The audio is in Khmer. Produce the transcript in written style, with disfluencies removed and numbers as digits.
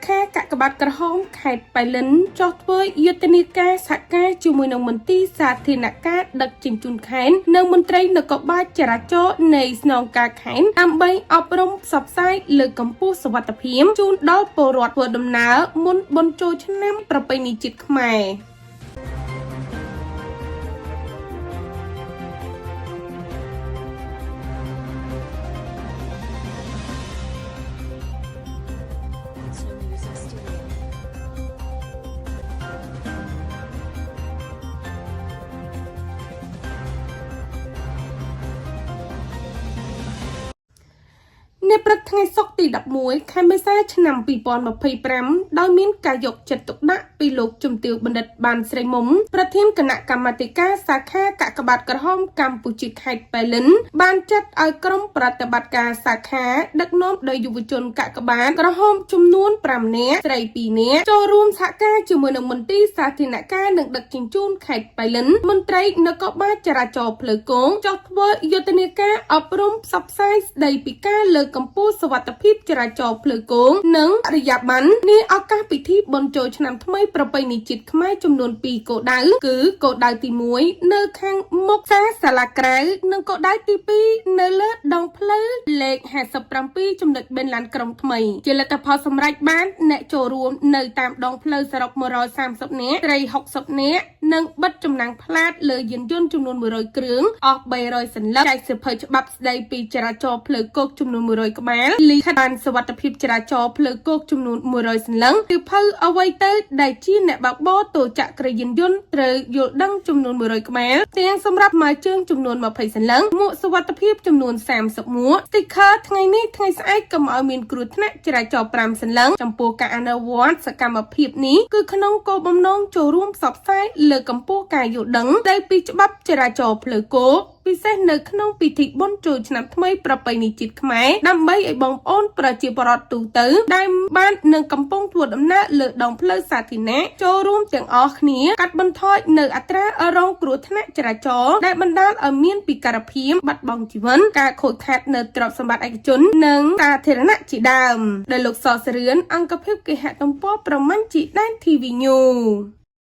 ខាកាកបាទក្រហមខេត្តប៉ៃលិនចុះធ្វើយុទ្ធនាការសហការជាមួយនឹងមន្ទីរសាធារណការដឹកជញ្ជូនខេត្តនិងមន្ត្រីនគរបាលចរាចរណ៍នៃស្នងការខេត្តដើម្បីអប់រំផ្សព្វផ្សាយលើកកម្ពស់សុវត្ថិភាពជូនដល់ពលរដ្ឋធ្វើដំណើរមុនបុណ្យចូលឆ្នាំប្រពៃណីជាតិខ្មែរ។ Snow Music Studio. នៅព្រឹកថ្ងៃសុក្រទី11ខែមេសាឆ្នាំ2025ដោយមានការយកចិត្តទុកដាក់ពីលោកជំទាវបណ្ឌិតបានស្រីមុំប្រធានគណៈកម្មាធិការសាខាកាកបាទក្រហមកម្ពុជាខេត្តប៉ៃលិនបានចាត់ឲ្យក្រុមប្រតិបត្តិការសាខាដឹកនាំដោយយុវជនកាកបាទក្រហមចំនួន5នាក់ស្រី2នាក់ចូលរួមសហការជាមួយនឹងមន្ទីរសាធារណការនិងដឹកជញ្ជូនខេត្តប៉ៃលិនមន្ត្រីនគរបាលចរាចរណ៍ផ្លូវគោកចុះធ្វើយុទ្ធនាការអប់រំផ្សព្វផ្សាយស្ដីពីការលើកកម្ពស់សុវត្ថិភាពចរាចរណ៍ផ្លូវគោកនិងបរិយាបន្ននាឱកាសពិធីបុណ្យចូលឆ្នាំថ្មីប្រពៃណីជាតិខ្មែរចំនួន2គោលដៅគឺគោលដៅទី1នៅខាងមុខផ្សារសាលាក្រៅនិងគោលដៅទី2នៅលើដងផ្លូវលេខ57ចំណុចបេនឡានក្រុងថ្មីជាលទ្ធផលសម្រេចបានអ្នកចូលរួមនៅតាមដងផ្លូវសរុប130នាក់ត្រី60នាក់និងបិទចំណាំងផ្លាតលើយានយន្តចំនួន100គ្រឿងអស់300សន្លឹកចែកសៀវភៅច្បាប់ស្ដីពីចរាចរណ៍ផ្លូវគោកចំនួន100ក្បាលលិខិតបានសុវត្ថិភាពចរាចរណ៍ផ្លូវគោកចំនួន100សន្លឹកសៀវភៅអ្វីទៅដែលជាអ្នកបើកបរទោចក្រយានយន្តត្រូវយល់ដឹងចំនួន100ក្បាលទាំងសម្រាប់ម៉ាយជើងចំនួន20សន្លឹកមួកសុវត្ថិភាពចំនួន30មួក sticker ថ្ងៃនេះថ្ងៃស្អែកកុំឲ្យមានគ្រោះថ្នាក់ចរាចរណ៍5សន្លឹកចំពោះការអនុវត្តសកម្មភាពនេះគឺក្នុងគោលបំណងចូលរួមផ្សព្វផ្សាយលើកកម្ពស់ការយល់ដឹងស្ដីពីច្បាប់ចរាចរណ៍ផ្លូវគោកពិសេសនៅក្នុងពិធីបុណ្យចូលឆ្នាំថ្មីប្រពៃណីជាតិខ្មែរដើម្បីឲ្យបងប្អូនប្រជាពលរដ្ឋទូទៅដែលបាននឹងកំពុងធ្វើដំណើរលើដងផ្លូវសាធារណៈចូលរួមទាំងអស់គ្នាកាត់បន្ថយនៅអត្រារងគ្រោះថ្នាក់ចរាចរណ៍ដែលបណ្ដាលឲ្យមានពិការភាពបាត់បង់ជីវិតការខូចខាតនៅទ្រព្យសម្បត្តិឯកជននិងសាធារណៈជាដើមដែលលោកសសរឿនអង្គភាពគេហទំព័រប្រមាញ់ជីដែន TV News។